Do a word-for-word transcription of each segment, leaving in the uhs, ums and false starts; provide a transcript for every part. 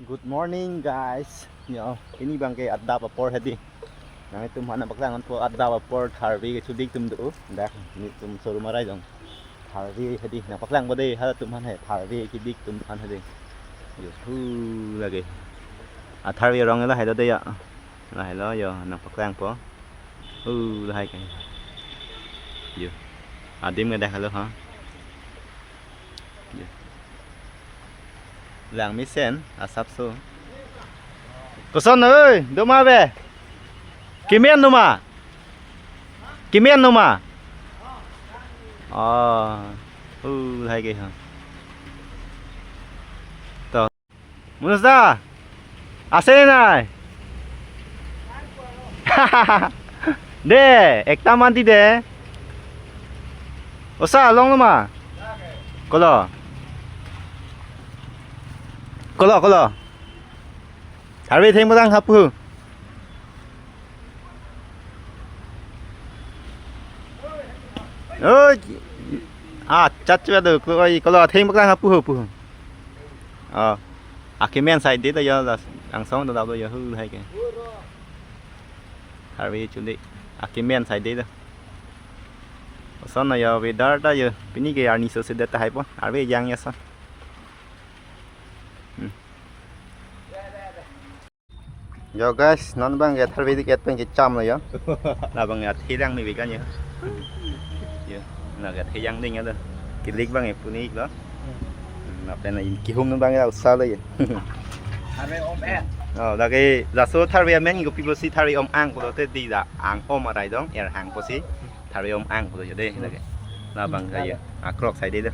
Good morning, guys. Yo, pini abang ke adap apor hedi. Nanglitum aphan nangpaklang ponpo adap apor tharve kechodik atum do. Dak nelitum showroom arai jong tharve hedi nangpaklangpo dei, halatum aphan he tharve kechodik atum aphan hedi. Yo, hu lake. A tharve arong lahai lo dei ya. Lahai lo yo, nangpaklang ponpo. Hu lahai ke. Yo. Adim ke dak lo ha. Yo. Lang mesen asapso. Koson oi, do ma ave? Kemen do ma? Kemen do ma? Oh. Hu lahai ke ha. To. Manus da. Ase nai. De, ekta manti de. Osa, long lo ma? Kolo. Kolo, kolo. Tharve theng patang hapu. Oi. Ah, chat chat do ko oi kolo theng patang hapu pu. Ah. Akemen side de ta ya las angsong do do ya hu hai ke. Tharve chuli. Akemen side de ta. Oson ya weather ta ya pini ke arni so se de ta hai po. Arve yang ya sa. Hmm. Yo guys, non abang ke tharve dik et pen kecham lo yo. Labang ya thirang mi bikan yo. Yo, na ke thirang ding ya do. Kilik abang ya puni lo. Na pen in kihum abang ya usa lo yo. Tharve om et. Oh, lagi laso tharve amen ko pibo si tharve om ang ko te di da ang om arai dong er hang ko si. Tharve om ang pulo yo de lagi. Labang ke ya. Akrok sai de do.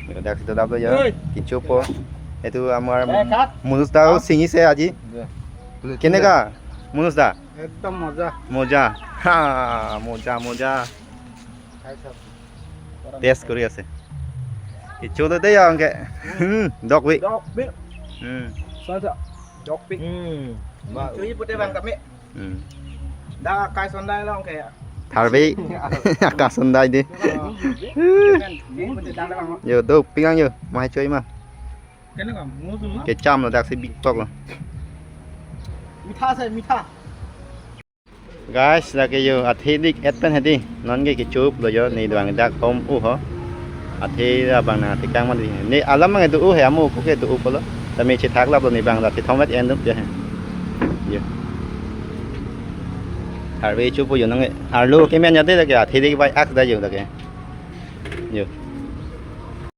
Yo dak sita dap lo ya. Oi. Kechopo. Itu amar eh, kat. Manus da singise aji. Keneka? Manus da? একদম মজা। মজা। Ha, মজা, মজা। খাই চাওক। Test kori ase. Kecho lo de ya angke. Hmm, dok wi. Dok wi. Hmm. Sa sa. Dok wi. Hmm. Chui pute bang kami. Hmm. Da kai sondai long ke. Tharve. Aka sondai de. Yo, dopik ang yo. Mai choi ma. Kecham lo dak si big talk lo. মিঠা আছে, মিঠা। Guys, lake yo, athe dik et pen hedi. Non ke kecho lo yo, ne dwang dak hom u ho. Athe abang nangtekang ma di. Ne alam mang do u he amu ko ke do u polo. Tame chethak lap lo ne bang da thithom vet en dum ya he. Yo. Tharve chopo yo nang arlo kemen ya de ke athe dik bai ak da yo da ke. Yo.